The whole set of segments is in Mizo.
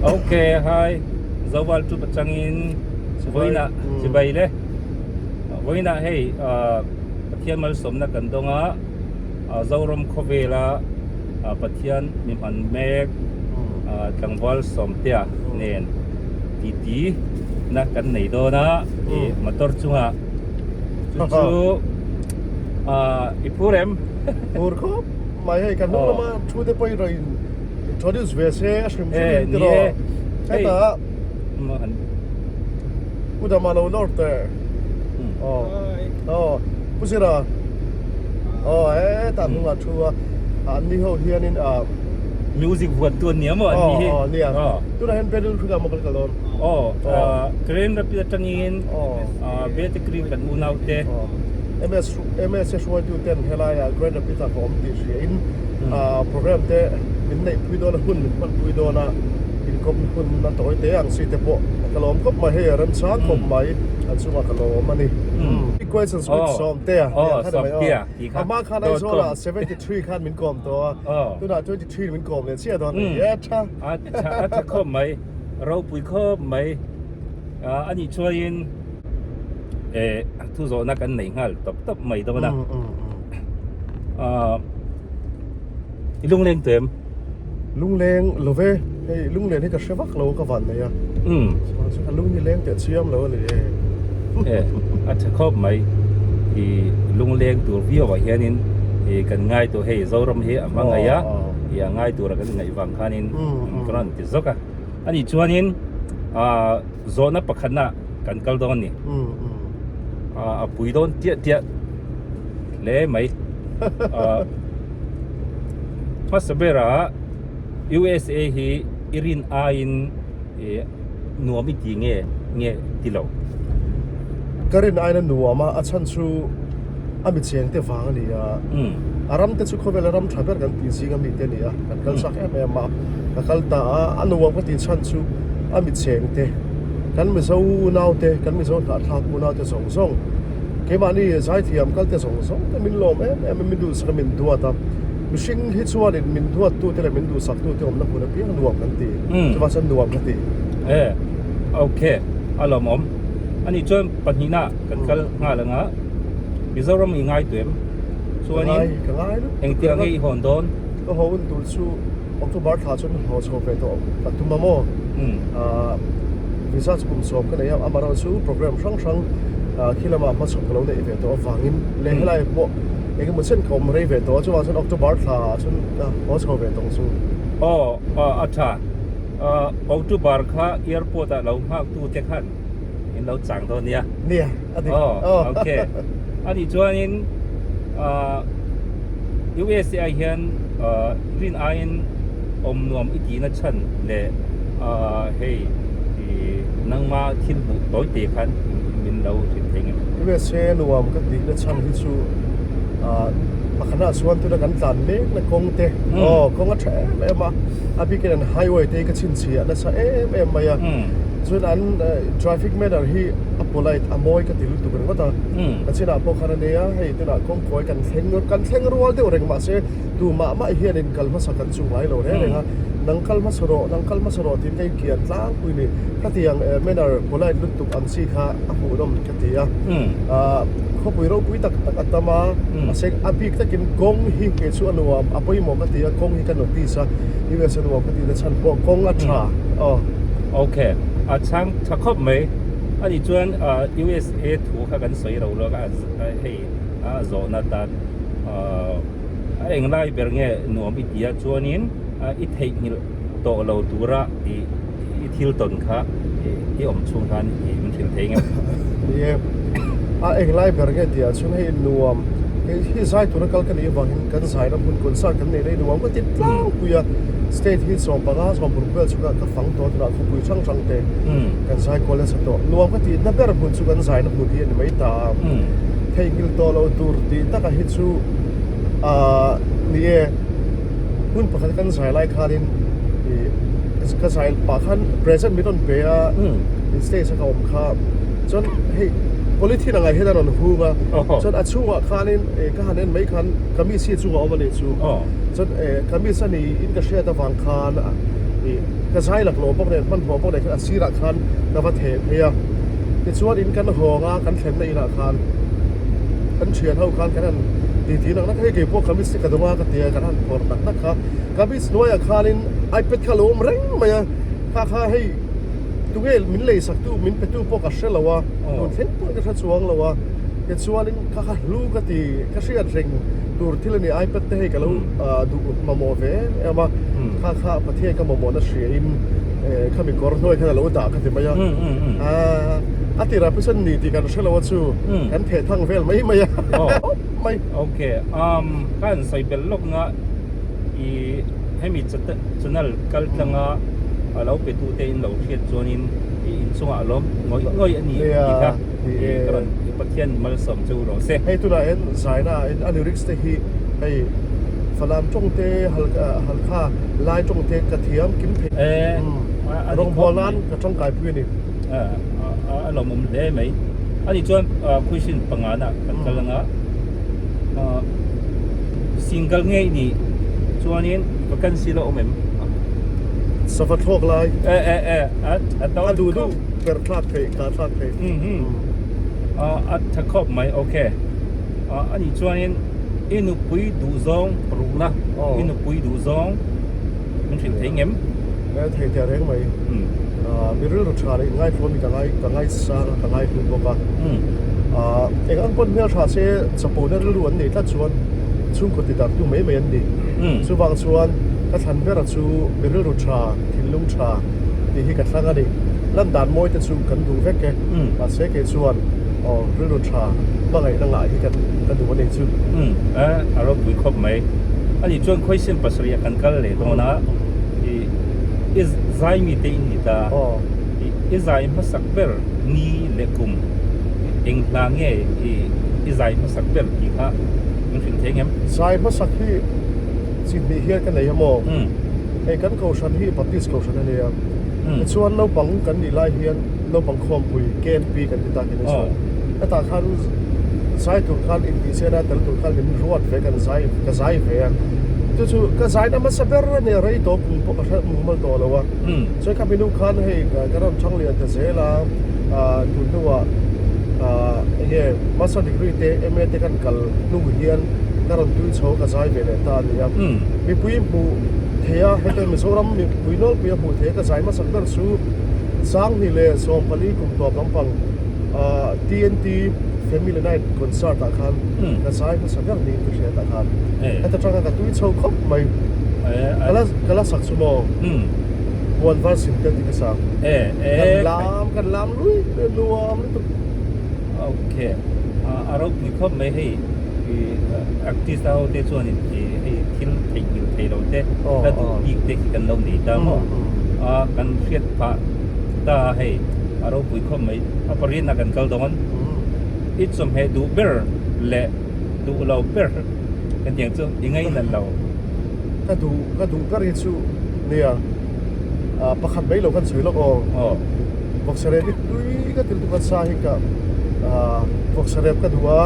Ok hi Zobal chu atangin vawiinah chibai le vawiinah hei Pathian malsawmna kan dawng a Zoram khawvela Pathian mi hman mek tlangval Sawmtea nen titi na kan nei dawn a motor chungah chu chu i phur em? Phur khawp mai hei kan hnung lama thu te pawh i rawn introduce ve se a hrim hrim in tiraw hetah Pu Dama lo lawr teh aw aw Pu Zira aw hetah hnungah thu a an ni ho hianin ah Music vuan tu an nia maw an ni hi aw nia tunah hian Battle Creek ah maw kan kal dawn aw Grand Rapids atangin Battle Creek kan unau te MS MS hruaitu ten helaiah Grand Rapids ah ka awm tih hria in program te min neih pui dawn a hun min hman pui dawn a inkawp hun a tawi te ang si te pawh ka lawm khawp mai hei a remchang khawp mai an chungah ka lawm a ni. Questions with Sawmtea tih ang kha ni mai aw. Amah khan Aizawl ah 73 khan min kawm tawh a tunah 23 min kawm leh chiah dawn a ni e tha. A tha khawp mai ropui khawp mai a nih chuanin eh thu zawhna kan nei nghal tawp tawp mai dawn a i lungleng tu em lungleng lo ve hei lunglen hi ka hre vak lo ka van nei a chuan ka lung hi leng teh chiam lo a ni e e a tha khawp mai i lungleng tur viau ah hianin i kan ngai tawh hei Zoram hi a hmangaih a i a ngai tura kan ngaih vang khanin ka rawn ti zawk a ani chuanin ah zawhna pakhatna kan kal dawn a ni a pui dawn tiah tiah hle mai hmasa berah USA hi i rin aiin nuam i ti nge nge ti lo ka rin aiin a nuam a a chhan chu a mi cheng te vang a ni a a ram te chu khawvela ram tha ber kan tih zing a mi te a ni a kan kal chak em em a ka kal ta a a nuam ka tih chhan chu a mi cheng te kan Mizo unau te kan Mizo hnahthlak unau te zawng zawng keimahni zaithiam kal te zawng zawng te min lawm em em a min duhsak a min duat a mihring hi chuanin min duat tu te leh min duhsak tu te awmna hmun apiang nuam kan ti chuvang chuan nuam ka ti. E ok a lawmawm anih chuan pahnihna kan kal nghal anga Mizoram i ngai tu em chuanin engtiang nge i hawn dawn? Ka hawn tur chu October thla chuan haw chho ve tawh ka tum a maw? Visa chu kum sawm ka nei a, amaherawhchu program hrang hrang khi lamah hmachhawn ka lo neih ve tawh avangin leh helai pawh eng emaw chen ka awm rei ve tawh a, chuvang chuan October thla chuan haw chho ve tawh ang chu. Aw a tha. October kha airport ah lo nghak tu te khan in lo chang dawn nia. Nia a dik. Aw ok. Anih chuanin USA ah hian rin aiin awm nuam i tihna chhan leh hei nangma thil hmuh tawi te khan min lo hrilh thei ngem? USA nuam ka tihna chhan hi chu pakhatnaah chuan tuna kan tlan mekna kawng te aw kawng a tha em em a, a bikin an highway te hi ka chhinchhiah nasa em em mai a, chuan an traffic manner hi a polite a mawi ka ti lutuk ringawt a. Ka chinah pawh khan a nia, hei tunah kawngkawi kan thleng kan thleng rual deuh reng mahse tumah mah hianin kal hmasa kan chu ngai lo reng reng a, nang kal hmasa rawh, nang kal hmasa rawh tiin ka inkian tlangpui ni. Khatiang manner polite lutuk ang chi kha a hmuhnawm ka ti a. Khawpui ropui tak tak a tam a, mahse a bik takin kawng hi kei chu a nuam, a pawimawh ka ti a, kawng hi ka notice a, US a nuam ka tihna chhan pawh kawng a tha aw. Ok, a chhang tha khawp mai. Ani chuan USA thu kha kan sawi ro lawk a hei a zawhna tan a englai ber nge nuam i tia chuanin i theihnghilh tawh lo tura i i thil tawn kha i awm chhung khan i min hrilh thei ngem. Ni e, a englai ber nge tia chuan hei nuam hei hi zai tura kal ka nih avangin kan zaina hmun concert kan neih na hi nuam ka ti tlangpui a. State hi 15 60 vel chu ka fang tawh tunah khawpui hrang hrang te kan zai kual nasa tawh. Nuam ka tihna ber hmun chu kan zaina hmun hi a ni mai ta a. Theihnghilh tawh lo tur tih takah hi chu aah ni e, hmun pakhat kan zai lai khanin ih ka zai pah khan present min rawn pe a stage a ka awm kha chuan hei polythene ang ah hian a rawn hung a chuan a chhungah khanin ka han en mai khan kamis hi a chungah a awm a nih chu. Chuan eh kamis a ni in ka hriat avang khan Ih ka zai laklawh bawk nen hmanhmawh bawk nen khan a sirah khan ka va theh phei a. Tichuan in kan hawng a, kan thlenna inah khan kan thian ho khan kan han titi nak nak a, hei keipawh kamis hi ka dawng a ka ti a, kan han phawrh nak nak kha. Kamis hnuaiah khanin ipad kha a lo awm reng mai a, kha kha hei tunge min leisak tu min pe tu pawh ka hre lo a, tun thleng pawhin ka hre chuang lo a. Tichuanin kha kha hlu ka ti, ka hriat reng tur thil a ni ipad te hei ka lo duh mamawh ve em em a, kha kha Pathian ka mamawhna hriain khami kawr hnuai khan a lo dah ka ti mai a, a tirah pawh chuan ni tih kan hre lo a chu kan theh thang vel mai mai a hawp mai. Ok, ka han sawi belh lawk nga i hemi channel kal tlanga a lo pe tute in lo hriat chuanin i inchungah a lawm ngawih ngawih a ni tih kha i ka rawn Pathian malsawm chu rawh se. Hei tunah hian zaina ah hian a lyrics te hi hei Falam tawng te Halkha Lai tawng te ka thiam kim thei rawngbawl nan ka tangkai pui a ni. A lawmawm hle mai. Ani chuan question pangana kan kal anga single ngei ni chuanin vacancy la awm em? Sava thlawk lai. A duh duh per thlak theih kah thlak theih. A tha khawp mai ok. Ani chuanin i nupui duh zawng rukna i nupui duh zawng min hrilh thei ngem? Thei teh reng mai. Mi rilru tha leh inngaithlawm hi ka ngai ka ngaisang a ka ngaihlu bawk a. Eng ang pawn hmeltha se chapona rilru an nei tlat chuan chhungkaw ti darhtu mai mai an ni. Chuvang chuan ka thlan bera chu mi rilru tha, thinlung tha tih hi ka thlang a ni. Lan dan mawi te chu kan duh vek e. Mahse kei chuan aw rilru tha hmangaihna ngah hi kan ka duh a ni chu. Umm a ropui khawp mai. Ani chuan khawisin pasarih ah kan kal leh dawn a i i zai mi te in ni ta. I i zai hmasak ber ni leh kum eng hla nge i i zai hmasak ber tih kha min hrilh thei ngem? Zai hmasak hi chi hnih hian ka nei a maw? Hei kan kohhran hi Baptist kohhran a nia. Tichuan naupang kan nih lai hian naupang khawmpui KNP kan ti ta khin a chuan hetah khan zai tur khan intihchena tel tur khan min ruat ve kan zai ka zai ve a chu chu ka zai na hmasa ber a nia rei tawh kum pawh ka hre mumal tawh lo a chuan kha minu khan hei ka rawn thang lian ta zel a tun hnuah enge master degree te MA te kan kal hnu hian ka rawn tui chho ka zai ve leh ta a ni a mipui hmuh thei a heta Mizoram mipui nawlpui a hmuh thei a ka zai hmasak ber chu Sanghni leh Sawmpali kum tawp lampang TNT Family Night Concert ah khan ka zai hmasa ber niin ka hriat ah khan heta tanga ka tui chho khawp mai. Ka la sak chu maw? Huan var sin te tih ka sak. Kan lam kan lam lui nuam lutuk. Ok a ropui khawp mai hei artist a ho te chuanin hei thil theihnghilh thei lo te ka duh bik te khi kan lo nei ta maw a kan hriat phah ta a hei a ropui khawp mai a pariat ah kan kal dawn i chawhmeh duh ber leh duh lo ber hetiang chu i ngaihlan lo. Ka duh ka duh ber hi chu nia pakhat mai lo kan sawi lawk aw vawksarep hi tui ka til tuk a sa hi ka vawksarep ka duh a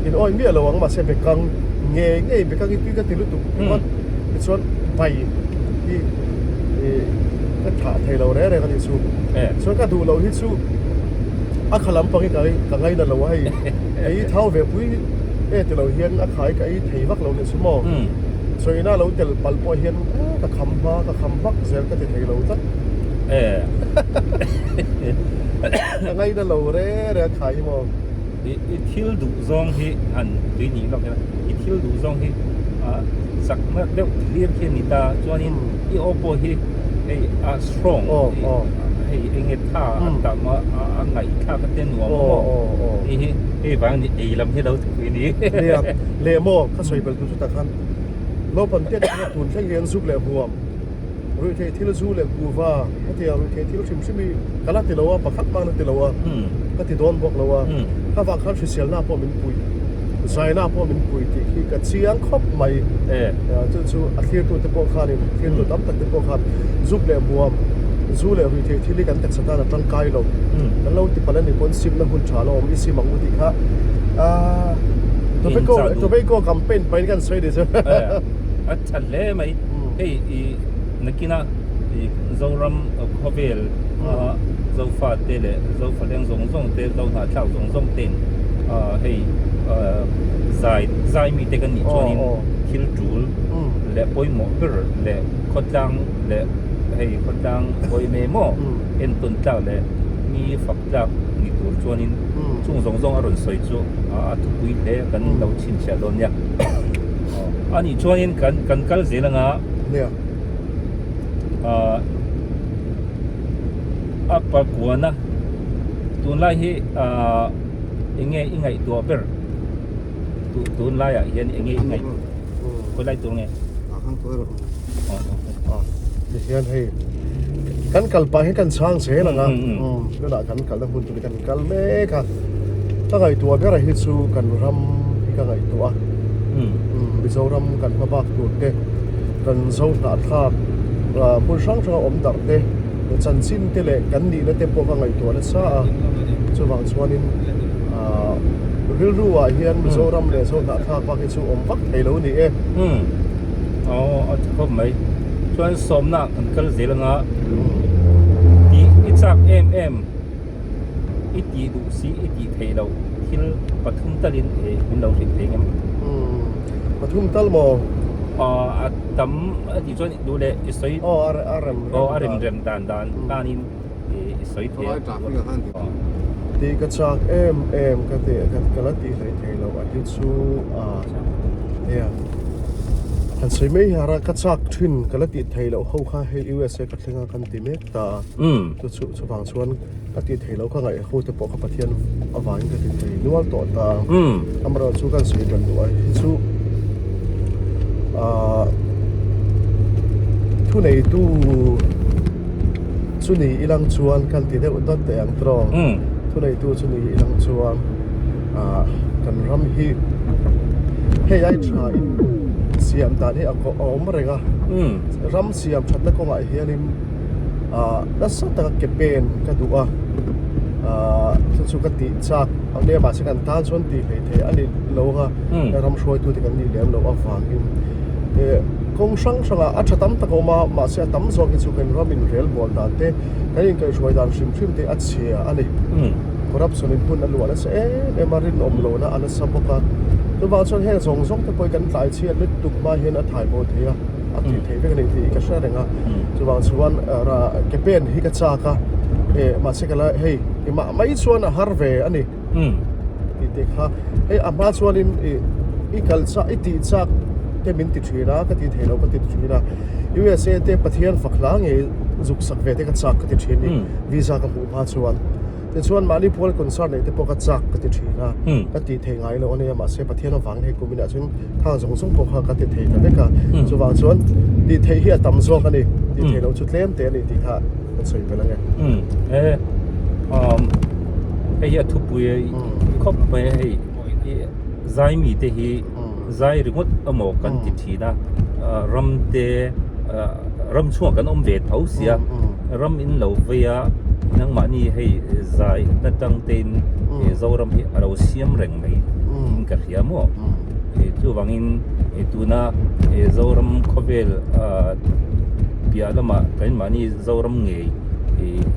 in awih miah lo ang mahse bekang ngei ngei bekang hi tui ka ti lutuk ringawt tichuan bai hi ka thah thei lo reng reng a nih chu chuan ka duh loh hi chu a kha lampang hi ka ngaina lo a hei ei thau ve pui e ti lo hian a khai ka ei thei vak lo nih chu maw chawina lo tel palh pawh hian ka kham hma ka kham hmak zel ka ti thei lo tlat ka ngaina lo reng reng a khai hi maw. I thil duh zawng hi han tui nih lawk ila i thil duh zawng hi chakna deuh hlir khi a ni ta chuanin i aw pawh hi hei a strong hei enge tha a tam a a ngaihthlak a te nuam a maw hei hi hei vang ni ei lam hi lo thupui ni. Nia leh maw ka sawi belh tur chu tak khan naupang te atanga tun thleng hian zuk leh huam ruihtheih thil zu leh kuhva hetiang ruihtheih thil hrim hrim hi ka la ti lo a pakhat hmang la ti lo a ka ti dawn bawk lo a ka vang khan hriselna pawh min pui zaina pawh min pui tih khi ka chiang khawp mai chu chu a thlirtu te pawh khanin thlirtu tam tak te pawh khan zuk leh hmuam zu leh ruihtheih thil hi kan taksa tan a tangkai lo kan lo ti palh a ni pawn simna hun tha lo awm i sim ang u tih kha tobacco tobacco campaign pahin kan sawi ni chu a tha hle mai hei i nakina. Zoram khawvel a Zofate leh Zofaleng zawng zawng te, Zohnahthlak zawng zawng te'n hei zai zai mite kan nih chuanin thil tul leh pawimawh ber leh khawtlang leh hei khawtlang pawimawh emaw entawn tlak leh mi fak tlak ni tur chuanin chung zawng zawng a rawn sawi chu a thupui hle kan lo chhinchhiah dawn nia. A nih chuanin kan kan kal zel anga ah a pakuana tunlai hi ah eng nge i ngaihtuah ber tunlaiah hian eng nge i ngaih khawi lai tur nge Tihian hei kan kal pah hi kan chhang zel ang a tunah kan kalna hmun tur hi kan kal mek a ka ngaihtuah ber hi chu kan ram hi ka ngaihtuah a Mizoram kan hma bak tur te kan zo hnahthlak hmun hrang hrang a awm darh te chanchin te leh kan nihna te pawh ka ngaihtuah nasa a chuvang chuanin ahh rilru ah hian Mizoram leh zo hnahthlak bak hi chu awm vak thei lo ni e. Umm aw a tha khawp mai chuan sawmna kan kal zel anga tih i chak em em i tih duh si i tih theih loh thil pathum talin eh min lo hrilh thei ngem. Umm pathum tal maw? Aw a tam a tih chuan duh leh i sawi aw a a rem aw a rem rem dan dan tanin i sawi thei a. Tih ka chak em em ka tih ka la tih hlei thei lo a hi chu ah nia han sawi mai hi a ka chak thin ka la tih thei loh ho kha hei USA ka thleng a kan ti mek ta a chu chu chuvang chuan ka tih thei loh ka ngaih ho te pawh kha Pathian avangin ka ti thei nual tawh ta a amaherawhchu kan sawi dan duh a hi chu ah thuneitu Chu ni ilang chuan kan ti deuh dawt teh ang tawng. Thuneitu chu ni ilang chuan ah kan ram hi hei ai tha in siam dan hi a awm reng a. Ram siam thatna kawngah hianin ah nasa taka ke pen ka duh a. Ah chu chu ka tih chak ang nia mahse kan tan chuan tih hlei thei a ni lo ang a. Ram hruaitute kan nih lem loh avangin eh. Kawng hrang hrangah a tha tam tak a awm a, mahse a tam zawk hi chu kan ram inrelbawl dan te, kan inkaihhruai dan hrim hrim te a chhia a ni. Corruption in hmun a luah nasa em em a, rinawm lohna a nasa bawk a. Chuvang chuan heng zawng zawng te pawh hi kan tlai chhiat lutuk hma hian a thai bo thei a, a tih theih vek a ni tih hi ka hre reng a. Chuvang chuan ke pen hi ka chak a, mahse ka la hei mah mai chuan a har ve a ni. Tih te kha hei a hma chuanin ih i kal chak i tih chak te min ti thin a ka ti thei lo ka ti thin a USA te Pathian fak hla ngei zuk sak ve te ka chak ka ti thin ni visa ka hmuh hma chuan tichuan mahni pual concert neih te pawh ka chak ka ti thin a ka tih thei ngai lo ania mahse Pathian avangin hei kum inah chuan khang zawng zawng pawh kha ka ti thei ta vek a chuvang chuan tih theih hi a tam zawk a ni tih theih loh chu tlem te a ni tih kha kan sawi belh ange. Hei hi a thupui khawp mai a hei zai mi te hi zai ringawt emaw kan ti thin a ram te ram chhungah kan awm ve tho sia ram in lo vei a nangmahni hei zai na tang te in Zoram hi a lo siam reng mai in ka hria maw chuvangin tuna Zoram khawvel piah lamah kan mahni Zoram ngei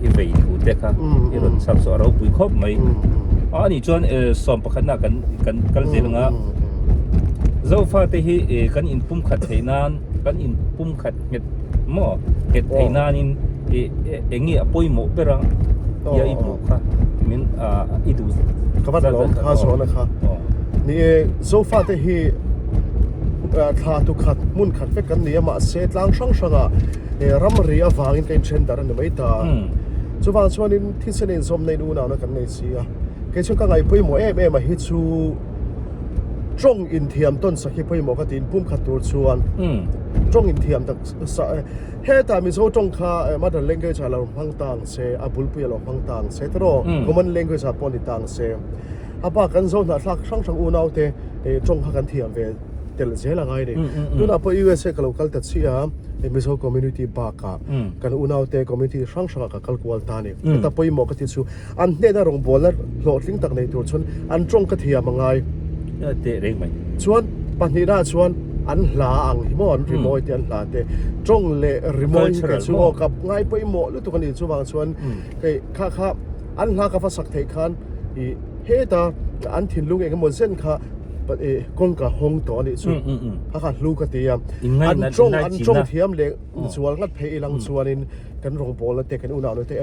i vei thu te kha i rawn chhak chu a ropui khawp mai a anih chuan sawm pakhatna kan kan kal zel anga Zofa te hi kan inpum khat theih nan kan inpum khat nghet maw nghet theih nanin eng nge a pawimawh ber a tia i hmuh kha min i duh ka van lawm kha zawhna kha ni e Zofa te hi thla tu khat hmun khat vek kan ni a mahse tlang hrang hrangah He ramri avangin ka inthen darh a ni mai ta. Chuvang chuanin thisen inzawmna in unauna kan nei si a. Kei chuan ka ngaih pawimawh em em a hi chu tawng inthiam tawn sak hi pawimawh ka tiin pumkhat tur chuan tawng inthiam tak sa hetah Mizo tawng kha mother language ah lo hmang ta ang se, a bulpui ah lo hmang ta ang se tiraw common language ah pawh ni ta ang se. A bak kan zo hnahthlak hrang hrang unaute tawng kha kan thiam ve tel zel a ngai a ni. Tunah pawh USA ka lo kal ta chiah a, Mizo community bakah kan unaute community hrang hrangah ka kal kual ta a ni. Heta pawimawh ka ti chu an hnena rawngbawlna hlawhtling tak nei tur chuan an tawng ka thiam a ngai. Teh reng mai. Chuan pahnihnaah chuan. an hla ang hi maw an rimawi te an hla te tawng leh rimawi hi kei chu aw ka ngai pawimawh lutuk a ni chuvang chuan hei kha kha an hla ka va sak theih khan ih heta an thinlung eng emaw zen kha ih kawngka hawng tawh a nih chu kha kha hlu ka ti a an tawng an tawng thiam leh zual ngat phei ilang chuanin kan rawngbawlna te kan unau te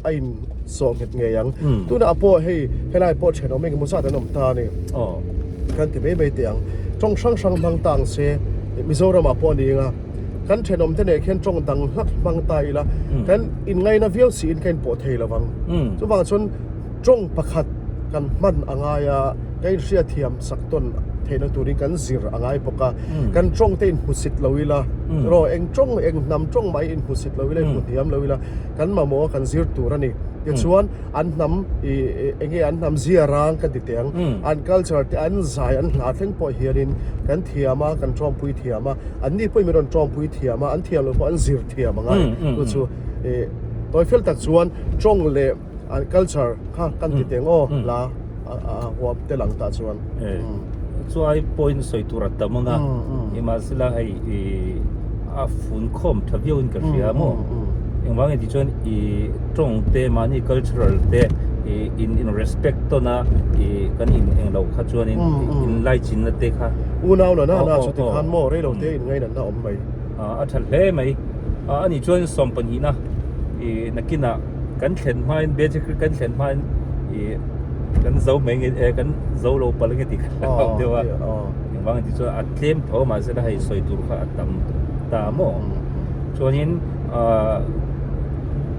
a in sawh nghet ngei ang tunah pawh hei helai pawh thenawm eng emaw zat an awm ta a ni kan ti mai mai teh ang tawng hrang hrang hmang ta ang se Mizoram ah pawh a ni ang a kan thenawm te nen khian tawng dang hlak hmang ta ila kan in ngaina viau siin ka in pawh thei lo ang chuvang chuan tawng pakhat kan hman a ngai a ka in hriatthiam sak tawn theihna turin kan zir a ngai bawk a kan tawng te in hmusit lo ila rawh eng tawng eng hnam tawng mai in hmusit lo ila in hmu hniam lo ila kan mamawh a kan zir tur a ni tichuan an hnam ih eng nge an hnam zia rang kan ti teh ang an culture te an zai an hla thleng pawh hianin kan thiam a kan tawngpui thiam a an ni pawhin min rawn tawngpui thiam a an thiam loh pawh an zir thiam a ngai chu chu ih tawi fel tak chuan tawng leh an culture kha kan ti teng aw la a huam tel ang tah chuan. Chuai point sawi tur a tam ang a, nimahsela hei a fun khawm tha viau in ka hria maw? Engvang nge tih chuan i tawng te mahni cultural te in in respect tawn a kan in englo kha chuan in in laichinna te kha. Unau na na na chu tikhan maw reilo te in ngainatna awm mai. A tha hle mai. A nih chuan sawmpahnihna nakinah. Kan thlen hmain Bethlehem kan thlen hmain ih kan zo mai nge eh kan zo lo palh nge tih kha a awm deuh a engvang tih chuan a tlem tho mahse la hei sawi tur kha a tam ta maw chuanin ah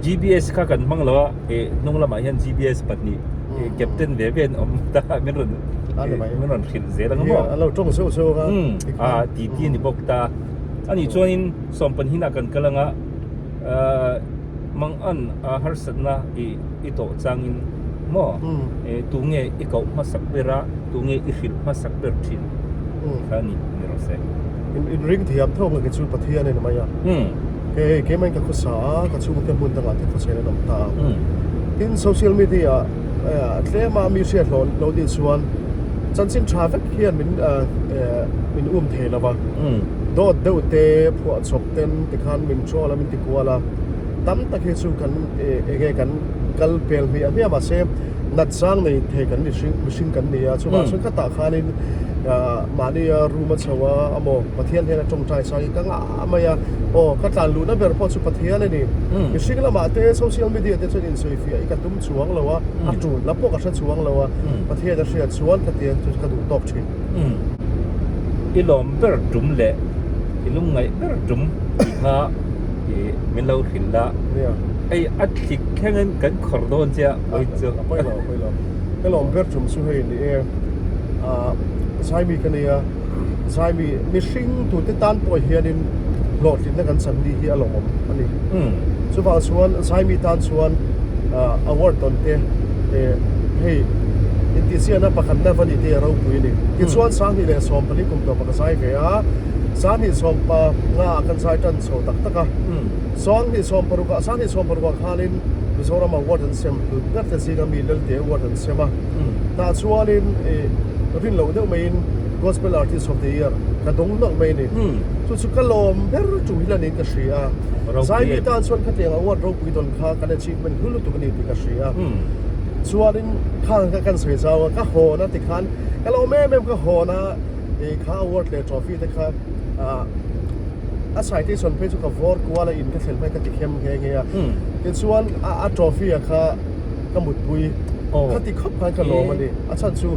G_B_S kha kan hmang lo a ih hnung lamah hian G_B_S pahnih ih captain ve ve an awm ta min rawn min rawn hrilh zel ang maw a lo tawng zeuh zeuh a ah titi a ni bawk ta anih chuanin sawmpahnihna kan kal ang a ah. Mangan a harsatna i i tawh changin maw tunge i koh hmasak ber a, tunge i hrilh hmasak ber thin kha ni ni rawh se. In in ring thiam tho ang chu Pathian in mai a. Hei keimah in ka khawsa a, ka chhungte hmun dangah te khawsa in an awm ta a. Tin social media ah tlema mi hriat hlawh lo nih chuan chanchin tha vek hian min min um thei lo va. Dawt deuh te phuahchawp ten tikhan min troll a min ti kual a. Tam tak hi chu kan enge kan kal pel hmiah hmiah mahse nat sang nei thei kan ni hring mihring kan ni a chuvang chuan khatah khanin mahnia room a chho a amaw Pathian hian a tawngtai sang hi ka ngah mai a aw ka tlan luhna ber pawh chu Pathian a ni mihring lamah te social media te chuan insawifiah hi ka tum chuang lo a a tulna pawh ka hre chuang lo a Pathian a hriat chuan ka tiang chu ka duh tawk thin. I lawm ber tum leh i lungngaih ber tum tih kha i min lo hrilh a, hei a thlik thlengin kan khawr dawn che a pawi chu. A pawi lo, a pawi lo. Ka lawm ber tum chu hei ni e, ah Zaimi ka nia, Zaimi mihring tute tan pawh hianin hlawhtlinna kan chan ni hi a lawmawm a ni. Chuvang chuan Zaimi tan chuan award dawn te hei intihsiakna pakhatna va ni te a ropui a ni. Tichuan 2014 kum tawpah ka zai ve a, 2015 ah kan zai tan chho tak tak a. 2016 ah 2016 ah khanin Mizoram award an sem hlut ber te zinga mi Lelte award an sem a. Tah chuanin rin loh deuh maiin Gospel Artist of the Year ka dawng nawlh mai a ni. Chu chu ka lawm ber tum hi la niin ka hria a. Zaimi tan chuan khatiang award ropui dawn kha kan achievement hlu lutuk a ni tih ka hria a. Chuanin khang kha kan sawi zau a, ka hawn a tikhan ka lawm em em ka hawn a, kha award leh trophy te kha a citation phei chu ka vawr kual a in ka thlen hmai ka ti khem nghe nghe a. Tichuan a trophy a kha ka mutpui kha ti khawp khan ka lawm a ni. A chhan chu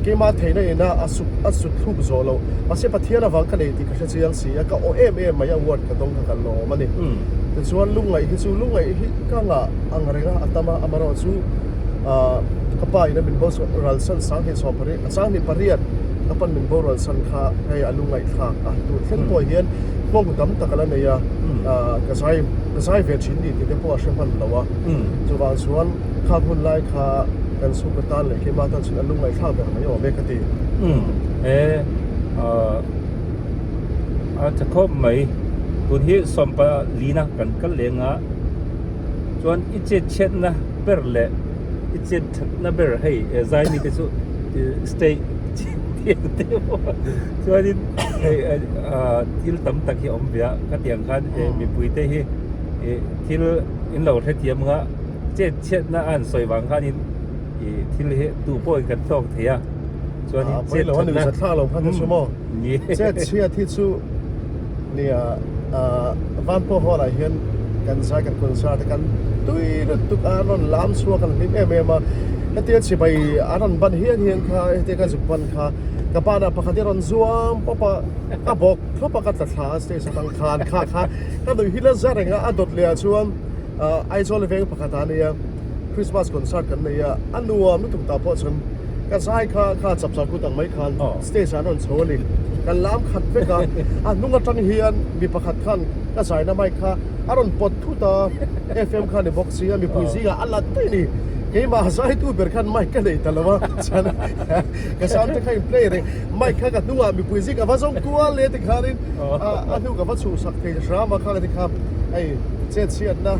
keimah theihna ina a suk a sut thluk zawh loh mahse Pathian avang ka nei tih ka hre chiang si a ka aw em em mai a word ka dawng kha ka lawm a ni. Tichuan lungngaih hi chu lungngaih hi ka ngah ang reng a a tam a amaherawh chu ah ka pa ina min boral san 2018 ka pan min boral san kha hei a lungngaih thlak a tun thleng pawh hian nghawng tam tak a la nei a ah ka zai ka zai ve thin ni tih te pawh a hre hman lo a chuvang chuan Khang hun lai kha kan chhungkaw tan leh keimah tan chuan a lungngaihthlak ber mai awm e ka ti. Umm e a tha khawp mai. Tun hi sawmpa lina kan kal leng a, chuan i chet chhiatna ber leh i chet thatna ber hei zai mite chu stage tih ang te pawh chuanin. Hei thil tam tak hi a awm ve a, khatiang khan mipui te hi thil in lo hrethiam ang a, chet chhiatna a han sawi vang khanin thil hi tu pawhin kan tawk thei a, chuanin chet thatna a thlak lo khan chu maw chet chhiat hi chu nia Vanpawh hall ah hian kan zai kan concert a kan tui lutuk a an rawn lam chhuak an hlim em em a hetia chibai an rawn ban hian hian kha hetia ka zuk ban kha ka banah pakhat hi a rawn zuam pawp a ka bawk thlawp a ka tla thla a stage atang khan kha kha ka nuih hi la za reng a a dawt leh ah chuan Aizawl veng pakhat ah ania Christmas concert kan nei a a nuam lutuk tah pawh chuan ka zai kha kha chap chap kut ang mai khan stage ah an rawn chho a ni kan lam khat vek a a hnung atang hian mi pakhat khan ka zaina mic kha a rawn pawt thut a F_M kha a ni bawk si a mipui zingah a la daih a ni keimah zaitu ber khan mic ka nei ta lo a chuan ka sound te kha in play reng mic kha ka hnungah mipui zing a va zawng kual leh tikhanin a hnu ka va chhuhsak thei hram a khang te kha hei chet chhiatna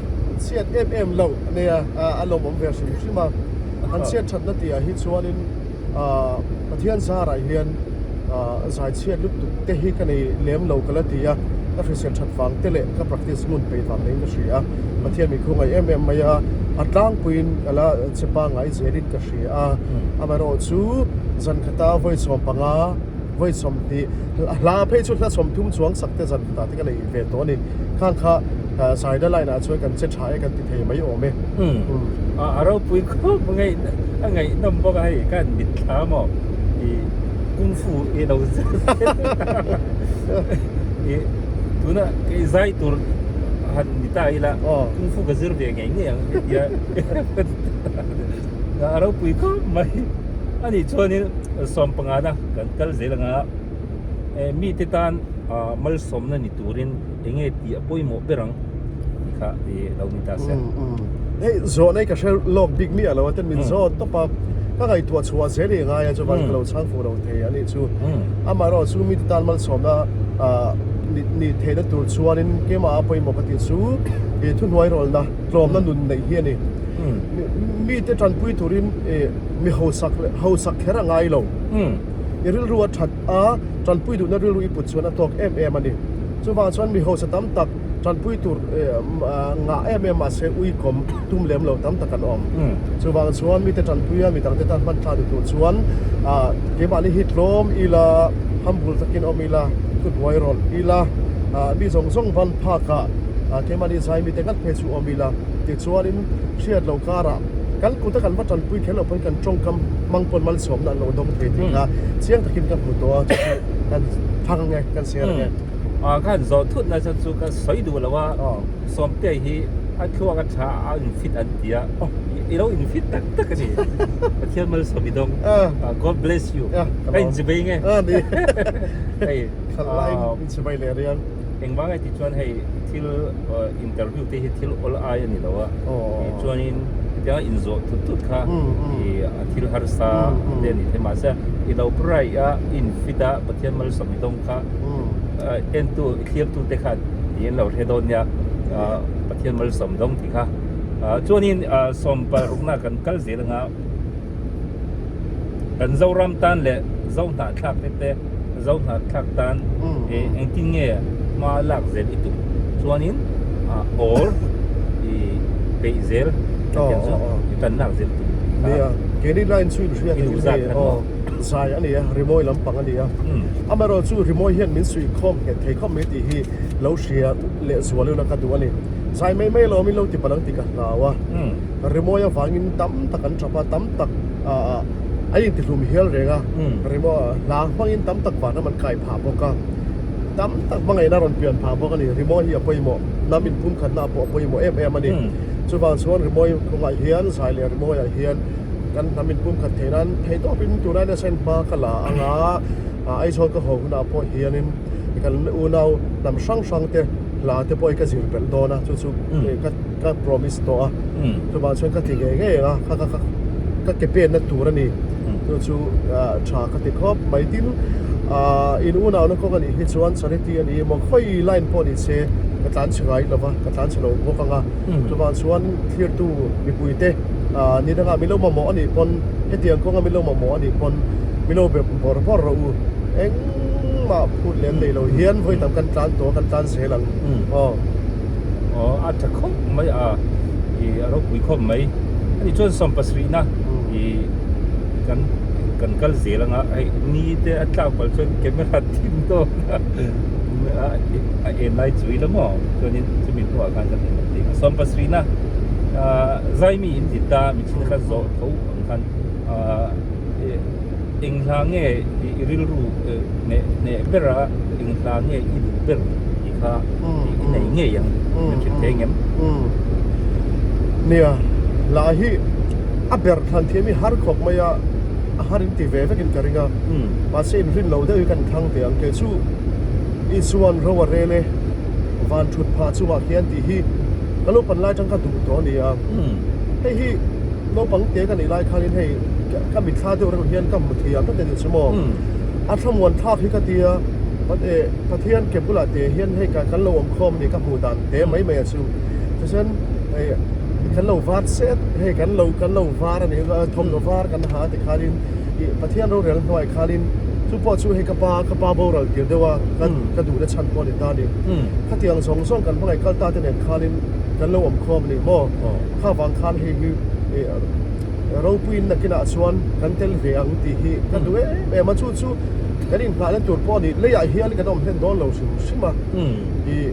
chhiat em em loh a nia a lawmawm ve hrim hrim a an chhiat thatna tih ah hi chuanin Pathian zarah hian zai chhiat lutuk te hi ka nei lem lo ka la ti a ka hrisel that vang te leh ka practice ngun peih vang niin ka hria a Pathian min khawngaih em em mai a a tlangpuiin ka la che pangngai zelin ka hria a amaherawhchu zan khata vawi 15 vawi 20 hla phei chu hla 30 chuang sak te zan khatah te ka nei ve tawh a ni khang kha zaina line ah chuan kan che tha e kan ti thei mai awm e. A ropui khawp a ngaihnawm bawk a hei khan mitthla maw i kung fu i lo i tuna kei zai tur han ni ta ila kung fu ka zir ve ngei ngei ang hetia a ropui khawp mai a nih chuanin 15 na kan kal zel anga mite tan malsawmna ni turin enge tih a pawimawh ber ang tih kha i lo ni ta se. Hei zawhna hi ka hre lawk bik miah lo a ten min zawt tawp a, ka ngaihtuah chhuah zel i ngai a chuan ka lo chhang fuh lo thei a nih chu. Amaherawh chu mite tan malsawmna ni theihna tur chuanin keimah a pawimawh ka tih chu i thuhnuai rawlna tlawmna nun neih hi a ni. Mite tanpui turin mi hausak hausak kher a ngai lo. I rilru a that a, tanpui duhna rilru i put chuan a tawk em em a ni. Chuvang chuan mi hausa tam tak tanpui tur ngah em em mahse ui kawm tum lem lo tam tak an awm. Chuvang chuan mite tanpui a midangte tan hman tha duh tur chuan keimahni hi tlawm ila, humble takin awm ila, thuhnuai rawlh ila, mi zawng zawng ban phakah keimahni zai mite ngat phei chu awm ila tichuanin hriat loh karah kan kuta kan va tanpui kher loh pawn kan tawngkam hmang pawn malsawmna an lo dawng thei tih kha chiang takin ka hmu tawh a chu chu kan thang nge kan share nge. Ah khan zawh thut nasa chu ka sawi duh lo a Sawmte hi a thluak a tha a in fit an ti a i lo in fit tak tak a ni Pathian malsawm i dawng God bless you ka in chivei nge hei in chivei leh riang engvang ai tih chuan hei thil interview te hi thil awl ai a ni lo a chuanin hetianga in zawh thut thut kha i thil harsa te a ni thei mahse i lo bright a i in fit a Pathian malsawm i dawng kha entu i thlirtu te khan i en lo hre dawn nia Pathian malsawm dawng tih kha chuanin 16na kan kal zel anga kan Zoram tan leh Zohnahthlak te te Zohnahthlak tan engtin nge hma lak zel i tum chuanin awl i peih zel hetiang chu i tan lak zel tum nia keini line chu in hriat in aw zai a ni a rimawi lampang a ni a amaherawh chu rimawi hian min suih khawm nghet thei khawp mai tih hi lo hria leh zual ila ka duh a ni zai mai mai alawm in lo ti palh ang tih ka hlau a rimawi avangin tam tak an tap a tam tak ah a intihlum hial reng a rimawi hla hmangin tam tak vanram an kai phah bawk a tam tak hmangaihna rawn pian phah bawk a ni rimawi hi a pawimawh hnam inpumkhatna pawh a pawimawh em em a ni chuvang chuan rimawi kawngah hian zai leh rimawi ah hian kan hnam inpumkhat theih nan thei tawpin tunlai nasa in hma ka la ang a Aizawl ka haw hunah pawh hianin kan unau hnam hrang hrang te hla te pawh hi ka zir belh dawn a chu chu ka ka promise tawh a chuvang chuan ka ti ngei ngei ang a kha kha ka ke penna tur a ni chu chu tha ka ti khawp mai tin in unauna kawng a nih hi chuan charity a ni emaw khawi line pawh ni se ka tlan chhe ngai lo va ka tlan chhe lo bawk ang a chuvang chuan thirtu mipui te ni dangah min lo mamawh a nih pawn hetiang kawnga min lo mamawh a nih pawn min lo be bawrh bawrh rawh u. Engmah phut lem nei lo hian vawi tam kan tlan tawh a, kan tlan zel ang. Aw. Aw, a tha khawp mai a, i a ropui khawp mai. Ani chuan sawmpasarihna i kan kan kal zel anga hei ni te a tlak palh chuan camera thim dawn a a en lai chui la maw chuanin chumi hnuah khan kan en ang a. Sawmpasarihna zaimi in ti ta mitchhin kha zawh tho ang khan Eng hla nge i rilru hneh ber a, eng hla nge i duh ber tih kha i nei ngei ang min hrilh thei ngem? Nia, hla hi a ber thlan thiam hi har khawp mai a, a har in ti ve vekin ka ring a, mahse inrin lo deuh hi kan thlang teh ang. Kei chu Isuan ro a rel e, van thut phah chungah khian tih hi ka lo pan lai atang ka duh tawh a ni a, hei hi Naupang te ka nih lai khanin hei ka mitthla deuh reuh hian ka hmu thei ang tlat a nih chu maw. A thlamuan thlak hi ka tia Pathian ke bulah te hian hei kan lo awm khawm a ni ka hmuh dan te mai mai a chu. Tichuan hei kan lo var set hei kan lo kan lo var a nih thawmhnaw var kan ha ti khanin ih Pathian rorel hnuai khanin chu pawh chu hei ka pa ka pa boral tir deuh a ka duhna chhan pawh a ni ta a ni. Khatiang zawng zawng kan hmangaih kal ta te nen khanin kan lo awm khawm a ni maw. Kha vang khan hei hi ropuiin nakinah chuan kan tel ve ang tih hi ka duh em em a, chu chu kan inhnahna tur pawh a ni. Leiah hian kan awm hlen dawn lo hrim hrim a, ih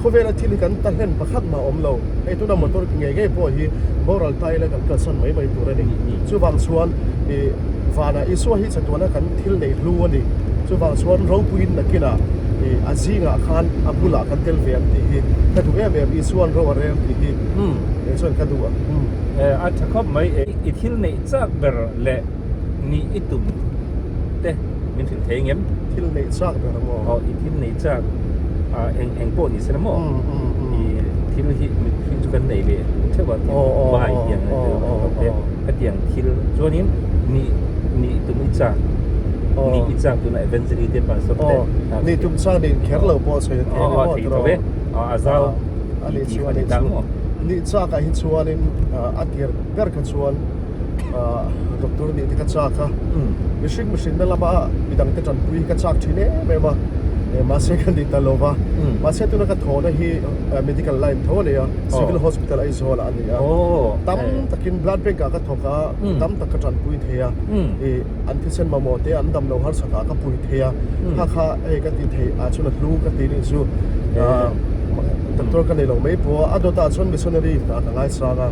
khawvela thil hi kan ta hlen pakhat mah a awm lo. Hei tuna motor ngei ngei pawh hi boral ta ila kan kalsan mai mai tur a ni. Chuvang chuan ih vanah Isua hi chatuana kan thil neih hlu a ni. Chuvang chuan ropuiin nakinah ih a zingah khan a bulah kan tel ve ang tih hi ka duh em em. Isuan ro a rel tih hi. Umm. Kei chuan ka duh a. Umm. A tha khawp mai e. I thil neih chak ber leh nih i tum te min hrilh thei ngem? Thil neih chak ber maw? Aw, i thil neih chak eng eng pawh ni se la maw? I thil hi mihring chu kan nei ve theuh a, thil vai hian hetiang thil chuanin nih nih tum i chak, nih i chak tuna evangelist te pastor te. Nih tum chak nih kher lo pawh sawi a thei ni maw? Thei tho e, a zau. A nih chu a nih chu. Nih chak ah hi chuanin a tir ber kha chuan doctor nih te ka chak a, mihring mihrinna lama midang te tanpui hi ka chak thin em em a, mahse ka ni ta lo va, mahse tuna ka thawhna hi medical line tho a ni a, civil hospital Aizawl ah a ni a, tam takin blood bank ah ka thawk a, tam tak ka tanpui thei a, ih an thisen mamawh te an damlo harsat ah ka pui thei a, kha kha hei ka ti thei ah chuan a hlu ka ti nih chu. Doctor ka nei lo mai pawh a, a dawtah chuan missionary hna ka ngaisang a,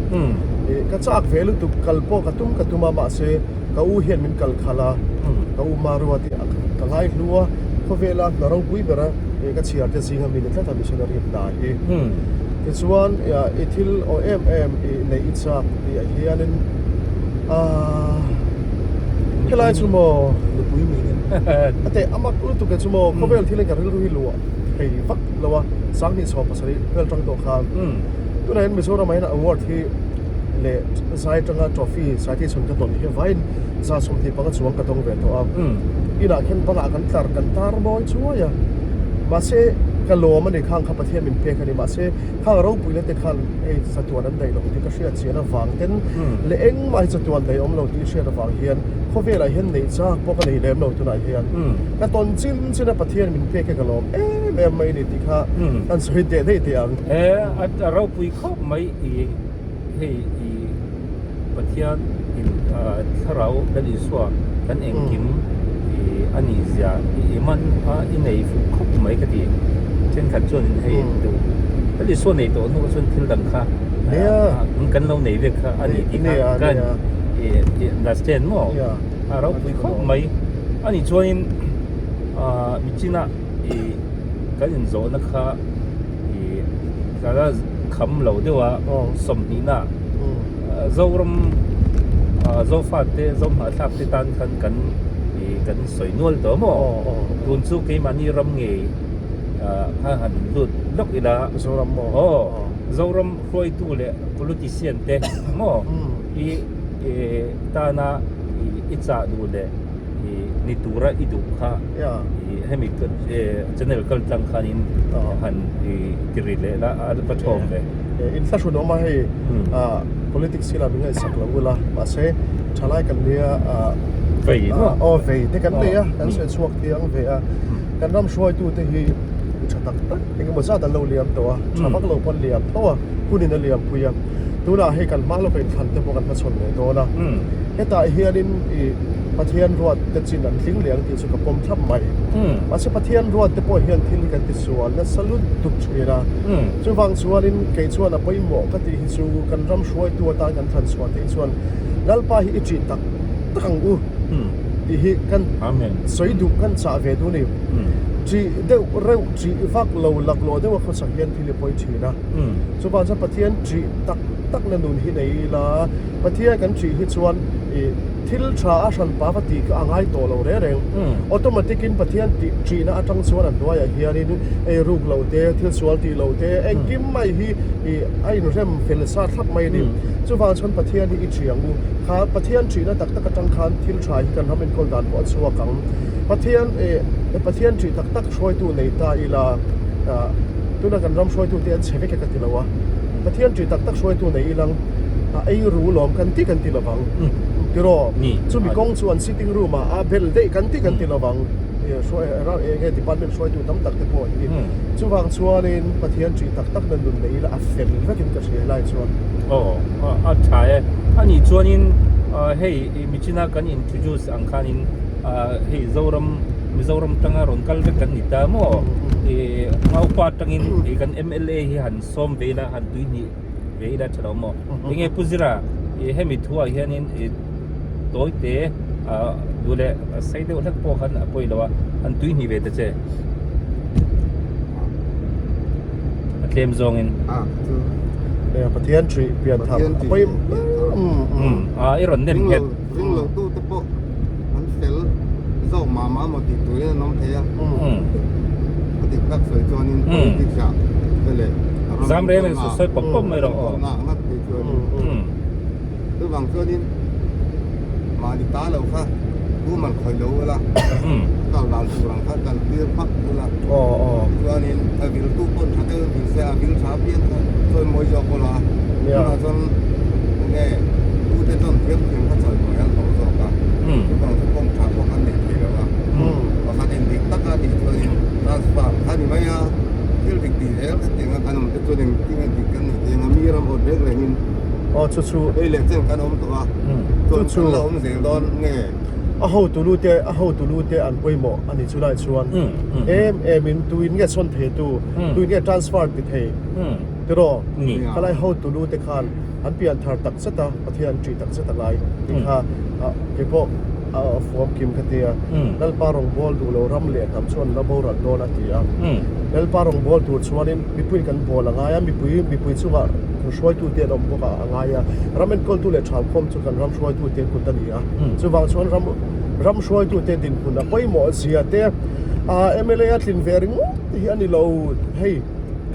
ih ka chak ve lutuk kal pawh ka tum ka tum a mahse ka u hian min kal khalh a, ka u Marua tih ka ngai hlu a, khawvela hna ropui bera ih ka chhiar te zinga mi ni tlat a missionary hna hi. Tichuan i thil aw em em ih neih i chak tih ah hianin aaa helai chu maw nupui mi a teh a mak lutuk e chu maw khawvel thil in ka rilru hi luah thei vak lo a, Sanghnih chhuah pasarih vel tang tawh khan tunah hian Mizoram ah hian award hi leh zai tanga trophy Saiti chhun ka tawn hi vain 25 chuang ka dawng ve tawh a, inah khian bangah kan tlar kan tar mawi chuai a, mahse ka lawm a ni khang kha Pathian min pek a ni mahse khang ropui na te khan hei chatuan an daih lo tih ka hriat chian avang ten leh engmah hi chatuan daih awm lo tih hriat avang hian khawvelah hian neih chak pawh ka nei lem lo tunah hian ka tawn chin chin a Pathian min pek hi ka lawm em em mai ni tih kha kan sawi teh daih teh ang. He a ropui khawp mai i hei i Pathian in thlarau Lal Isua kan engkim i a nih zia i i man a i nei fuh khawp mai ka ti. Thenkhat chuan in hei duh Lal Isua nei tawh hnuah chuan thil dang kha kan lo nei vek kha a ni tih kha kan i understand maw? A ropui khawp mai a nih chuanin Ahh michina ih kan inzawhna kha ih tlara kham lo deuh a sawmhnihna Zoram ah Zofate Zohmahthlak te tan khan kan ih kan sawi nual tawh maw tun chu keimahni ram ngei ah kha han lut lawk ila aw Zoram hruaitu leh politician te maw ih tana ih i chah duh leh. Ni tura i duh kha hemi channel kal tlang khanin han ti ri leh la a va thawm ve. Inthlahrun awm a hei politics hi la min ngaihsak lo ula mahse thalai kan nia. Vei maw? Aw vei te kan nei a, kan sawi chhuak thiang ve a. Kan ram hruaitute hi mi tha tak tak eng emaw zat an lo liam tawh a, tha vak lo pawh an liam tho a, hunin a liam pui a. Tunah hei kan hma lawka inthlan te pawh kan hmachhawn leh dawn a. Hetah hianin ih Pathian ruat te chin an tling leh ang tih chu ka pawm thlap mai. Mahse Pathian ruat te pawh hian thil hi kan tisual nasa lut tuk thin a. Chuvang chuanin kei chuan a pawimawh ka tih hi chu kan ram hruaitu atan kan thlan chhuah theih chuan Lalpa hi i ṭih tak tak ang u tih hi kan sawi duh kan chah ve duh a ni. Ṭih deuh reuh ṭih vak lo laklawh deuha khawsak hian thil i pawi ṭhin a. Chuvang chuan Pathian ṭih tak takna nun hi nei ila Pathian kan ṭih hi chuan ih thil ṭha a hran pa va tih kha a ngai tawh lo reng reng. Automatic in Pathian tih ṭihna aṭang chuan a hnuaiah hianin ei ruk lo te, thil sual tih lo te, engkim mai hi ih a inrem fel sa thlap mai a ni. Chuvang chuan Pathian hi i ṭih ang u. Kha Pathian ṭihna tak tak aṭang khan thil ṭha hi kan ram enkawl dan pawh a chhuak ang. Pathian ih Pathian ṭih tak tak hruaitu nei ta ila ah tuna kan ram hruaitute an chhe vek e ka ti lo a. Pathian ṭih tak tak hruaitu nei ilang a ei ru lawm kan ti kan ti lovang tiraw chumi kawng chu an sitting room ah a bel daih kan ti kan ti lovang eng nge department hruaitu tam tak te pawh hi chuvang chuanin Pathian ṭih tak tak na nun nei ila a fel vekin ka hria helai chuan. Aw a ṭha e anih chuanin hei michina kan introduce ang khanin hei Zoram Mizoram tanga rawn kal vek kan ni ta maw Ngaupa tangin kan M_L_A hi han Sawm ve ila han tui hnih ve ila tha lo maw? Enge Pu Zira i hemi thuah hianin i tawi te ah duh leh sei deuh hlek pawh khan a pawi lo a, han tui hnih ve ta che. A tlem zawngin. Ah chu. Nia Pathian ṭih pian thar a pawi umm ah i rawn nem nghet. Ring lo tu te pawh an fel zawk mah mah maw tih turin an awm thei a. A dik tak sawi chuanin politics ah te leh ram Zam reng reng sawi pawp pawp mai rawh aw. Ngah ngat tih chuanin. Chuvang chuanin mahni ta lo kha pu man khawih lo ula kal dan tur ang kha kan tir phak ula chuanin a vil tu pawn tha deuh vil se a vil tha apiang kha chawi mawi zawk ula tunah chuan enge tute chuan thiam thiam kha chawi mawi an hlawh zawk a chuvang chu kawng tha pawh kan nei thei lo a pakhat in dik taka tih chuanin transfer kha ni mai a thil dik tih zel kha tiang a kan awm te chuan engtin a dik kan nih thei ang a mi ram awt reng rengin Aw chu chu. Hei leh chen kan awm tawh a, chuan kan la awm zel dawn nge? A hotu lu te, a hotu lu te an pawimawh a ni chulai chuan em em in tuin nge sawn thei tu, tuin nge transfer ti thei tiraw? Khalai hotu lu te khan an pian thar tak zet a, Pathian ṭih tak zet a ngai tih kha keipawh a fuam kim ka ti a. Lalpa rawngbâwl duh lo ram leh hnam chu an la boral dawn a ti a. Lalpa rawngbâwl tur chuanin mipuiin kan bâwl a ngai a, mipui mipui chungah kan hruaitute an awm bawk a a ngai a. Ram enkawltu leh ṭhalkhawm chu kan ram hruaitute kut a ni a. Chuvang chuan ram ram hruaitute dinhmun a pawimawh zia te, mla a tlin ve ringawt hi a ni lo hei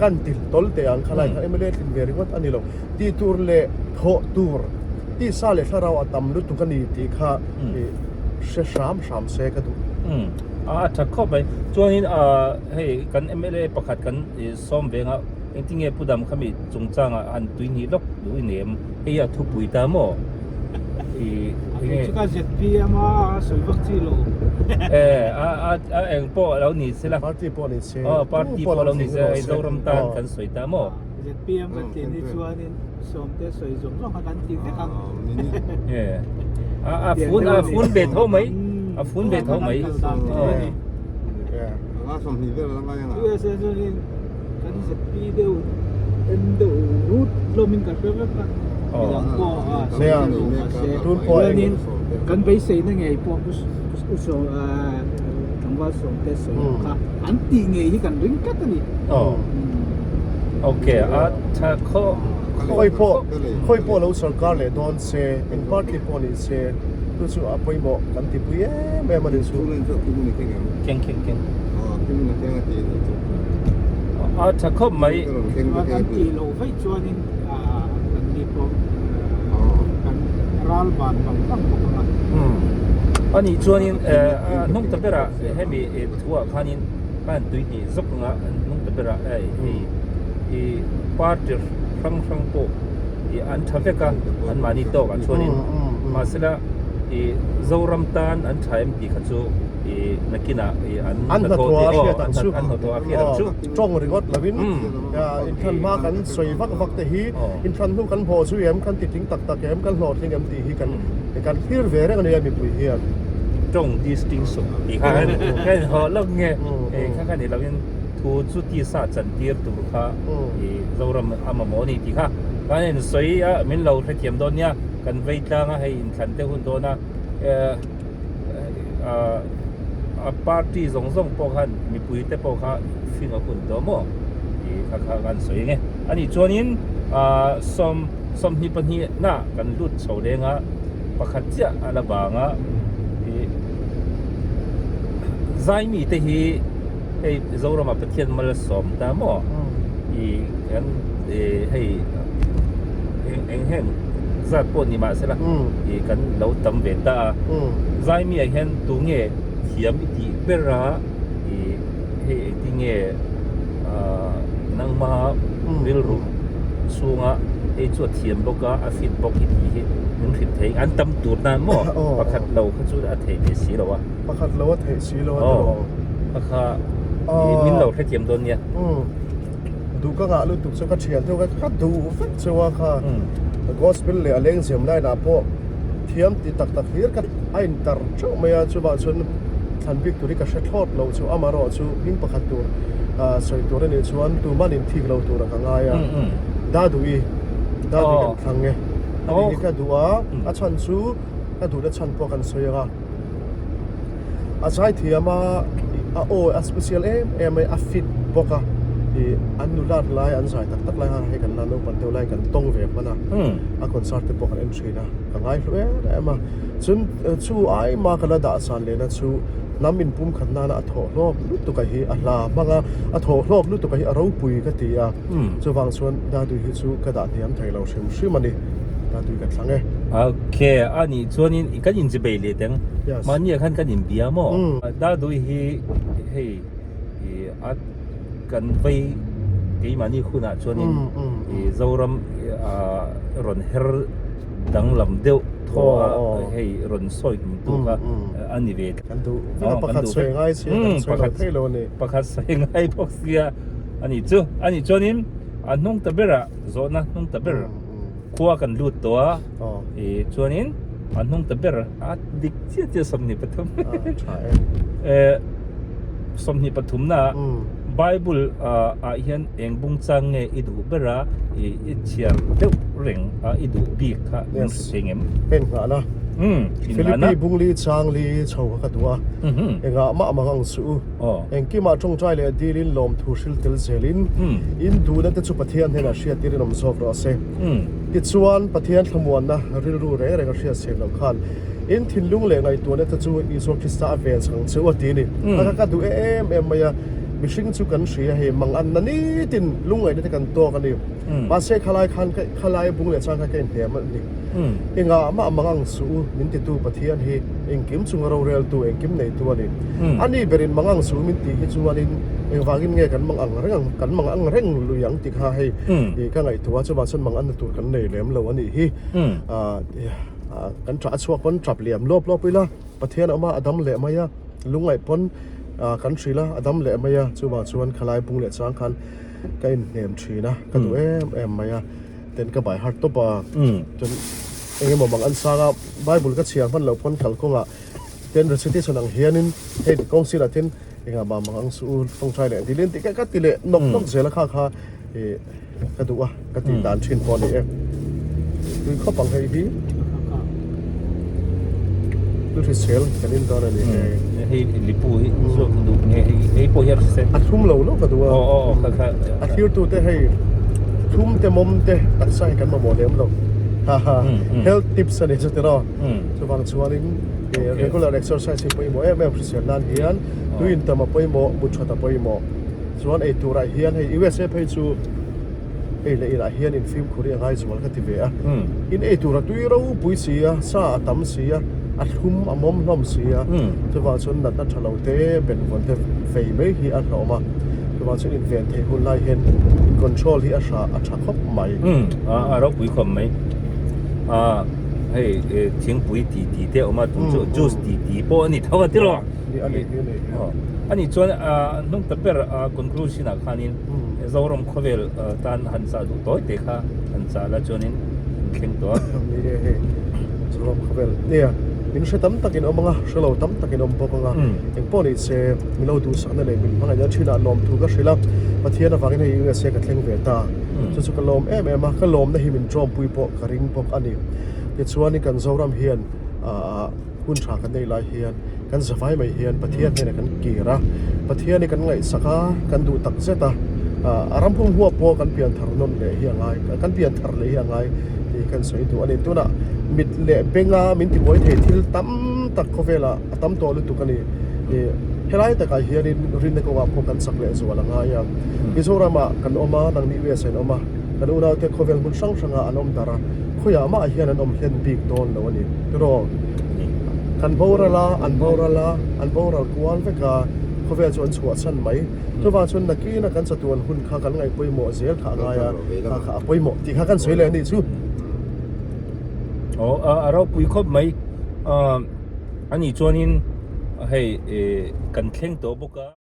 kan ti tawl teh ang khalai kha mla a tlin ve ringawt a ni lo. Tih tur leh thawh tur tisa leh thlarau a tam lutuk a ni tih kha hre hram hram se ka duh. Umm a tha khawp mai. Chuanin hei kan mla pakhat kan sawm venga engtinge Pu Dam khami chungchangah han tui hnih lawk duh i nei em? Hei a thupui ta maw? I enge? Chu ka ZPM a sawi vak chi lo. E a a a eng pawh lo ni se la. Party pawh ni se. Aw party pawh lo ni se hei Zoram tan kan sawi ta maw? ZPM kan tih ni chuanin sawmte sawi zawng zawng kha kan ti vek ang. A a fun a fun ve tho mai. A fun ve tho mai. USA chuanin kan ZP deuh en deuh rut hlawmin kan hre vek a. Midang pawh a sawi lo mahse chuanin kan beiseina ngei pawh u tlangval sawmte sawi ang kha an tih ngei hi kan ring tlat a ni. Ok a tha khaw Khawi pawh khawi pawh lo sorkar leh dawn se eng party pawh ni se chu chu a pawimawh kan ti pui em em a ni chu. Keng keng keng a tha khawp mai. Kan tih loh vaih chuanin kan ni pawh kan ral ban vang vang bawk ang a. A nih chuanin a hnung ta berah hemi thuah khanin Khan tui hnih zawk anga an hnung ta berah hei hei i party hrang hrang pawh i an tha vek a anmahni tawkah chuanin mahsela I Zoram tan an tha em tih kha chu i nakinah i an An hnathawh hnathawh a tih aw hriat ang chu. an hnathawh a hriat ang chu. Tawng ringawt lovin inthlan hma kan sawi vak vak te hi inthlan hnu kan hlawh zui em, kan titling tak tak em, kan hlawhtling em tih hi kan kan thlir ve reng a nia mipui hian. Tawng distinction tih kha kan kan inhawh lawk nge kha kha ni lovin thu chu tisa chantir tur kha i Zoram a mamawh a ni tih kha kan insawi a min lo hrethiam dawn nia. Kan vei tlang a hei inthlan te hun dawn a a party zawng zawng pawh khan mipui te pawh kha fing a hun tawh maw tih kha kha kan sawi ang e. Anih chuanin 22 na kan lut chho leng a pakhat chiah a la bang a ih Zaimi te hi hei Zorama Pathian malsawm ta maw ih kan hei eng heng zat pawh ni mahse la ih kan lo tam ve ta a Zaimi ah hian tunge thiam i tih ber a ih hei engtinge ah nangma rilru chhunga hei chu a thiam bawk a a fit bawk i tih hi min hrilh thei an tam tur nan maw pakhat lo kha chu a thei ve si lo a. Pakhat lo a theih si lo a ti lo. Aw kha kha min lo hrethiam dawn nia. Duh ka ngah lutuk chu ka thian deuh ka duh vek chu a kha gospel leh a lengzem line ah pawh thiam ti tak tak hlir ka a in tar theuh mai a chuvang chuan thlan bik tur hi ka hre thlawt lo chu amaherawh chu hming pakhat tur sawi tur a nih chuan tuman in thik lo tur ah ka ngai a Daduhi Daduhi kan thlang e ani hi ka duh a a chhan chu ka duhna chhan pawh kan sawi ang a. A zaithiam a a aw a special em em a a fit bawk a ih an nulat lai an zai tak tak lai khan hei kan la naupang deuh lai kan tawng ve hman a a concert te pawh kan en thin a ka ngai hlu em em a chun chu ai ma ka la dah san lehna chu hnam inpum khat nana a thawh hlawk lutuk a hi a hla hmang a a thawh hlawk lutuk a hi a ropui ka ti a chuvang chuan Dadui hi chu ka dah hniam thei lo hrim hrim a ni Dadui ka thlang e. Okay a nih chuanin kan inchibei leh teng mahni ah khan kan inbia maw Dadui hi hei ih a kan vei keimahni hunah chuanin ih Zoram ah rawn her danglam deuh thaw a hei rawn sawi tum tu kha a ni ve kan duh vek a pakhat sawi ngai sia kan sawi lo thei lo a ni pakhat sawi ngai bawk sia a nih chu a nih chuanin a hnung ta berah zawhna hnung ta ber khua kan lut tawh a. Ih chuanin a hnung ta ber a dik chiah chiah 23 eh 23 na Bible ah hian eng bung chang nge i duh ber a ih i chhiar deuh reng a i duh bik kha min hre thei ngem? Heng nghah na Philippi bungli chang li chho kha ka duh a engah mah mang ang suh u engkimah tawngtai leh dilin lawmthu hril tel zelin in duhna te chu Pathian hnenah hriattir in awm zawk rawh se. Tichuan, Pathian thlamuanna rilru reng reng a hriat siam loh khan in thinlung leh ngaihtuahna te chu Isua Krista a vel chhang che u a ti a ni. A kha ka duh em em mai a, mihring chu kan hria hei manganna nitin lungngaihna te kan tawk a ni. Mahse khalai khan khalai bung leh chang kha ka inhnem a ni. Engah mah mangang suh u min titu Pathian hi engkim chunga roreltu, engkim neitu a ni. Ani berin mangang suh u min tih hi chuanin engvangin nge kan mang ang reng ang, kan mang ang reng lui ang ti kha hei ka ngaihtuah a, chuvang chuan mang anna tur kan nei lem lo a nih hi. Kan ṭah chhuak pawn ṭap liam lawp lawp ila, Pathian a awm a, a dam leh mai a, lungngaih pawn kan hrilh a, a dam leh mai a, chuvang chuan khalai bung leh chang khan ka inhnem ṭhin a, ka duh em em mai a. Ten ka bai har tawp a chuan eng emaw mang an sang a bible ka chhiar hman loh pawn kalkawngah ten recitation ang hianin hei kawng sirah ten engah mah mang ang suh u tawngtai leh dilin tih ka ti leh nawk nawk zel a kha kha ih ka duh a ka tih dan thin pawh a ni e tui khawp ang hei hi tui hrisel kan in dawn a ni hei hei lipu hi zawk duh nge hei hei pawh hian hrisel a thlum lo lo ka duh a aw aw kha kha a thlir tu te hei thlum te mawm te taksa hi kan mamawh lem lo ha ha health tips a ni chu tiraw chuvang chuanin regular exercise hi pawimawh em em hrisel nan hian tui in tam a pawimawh mut that a pawimawh chuan ei turah hian hei USA phei chu Ei leh inah hian in fimkhur hi a ngai zual ka ti ve a. In ei tur a tui ropui si a, sa a tam si a, a thlum a mawm hlawm si a. Chuvang chuan natna tha lo te, benvawn te vei mai hi a hlawm a. Chuvang chuan in ven theih hun lai hian in control hi a hra a tha khawp mai. A ropui khawp mai. Hei thingpui ti ti te a awm a tun chu juice ti ti pawh a ni tho a tiraw? A nih chuan hnung ta ber conclusion ah khanin Zoram khawvel tan han chah duh tawi te kha han chah la chuanin an thleng tawh a. Ni e hei Zoram khawvel nia min hre tam takin awm ang a hre lo tam takin awm bawk ang a engpawh ni se min lo duhsakna leh min hmangaihna thinah lawmthu ka hrilh a Pathian avangin hei USA ka thleng ve ta chu chu ka lawm em em a ka lawmna hi min tawmpui pawh ka ring bawk a ni. Tichuanin kan Zoram hian aah hun tha kan nei lai hian kan zavai mai hian Pathian hnenah kan kir a, Pathian hi kan ngaihsak a, kan duh tak zet a, aah a ram pum huap pawh kan pian thar nawn leh hi a ngai, kan pian thar leh hi a ngai tih kan sawi duh a ni. Tunah mit leh benga min tibuai thei thil tam tak khawvelah a tam tawh lutuk a ni. Ih helai takah hianin rinna kawngah pawh kan chak leh zual a ngai a, Mizoramah kan awm a, nangni USA in awm a. Kan unaute khawvel hmun hrang hrangah an awm darh a, khawiah mah hian an awm hlen bik dawn lo a ni. Tiraw? Kan boral a, an boral a, an boral kual vek a, khawvel chu an chhuah chhan mai. Chuvang chuan nakina kan chatuan hun kha kan ngaih pawimawh zel kha a ngai a, kha kha a pawimawh tih kha kan sawi leh a nih chu. Aw, a ropui khawp mai. A nih chuanin hei kan thleng tawh bawk a.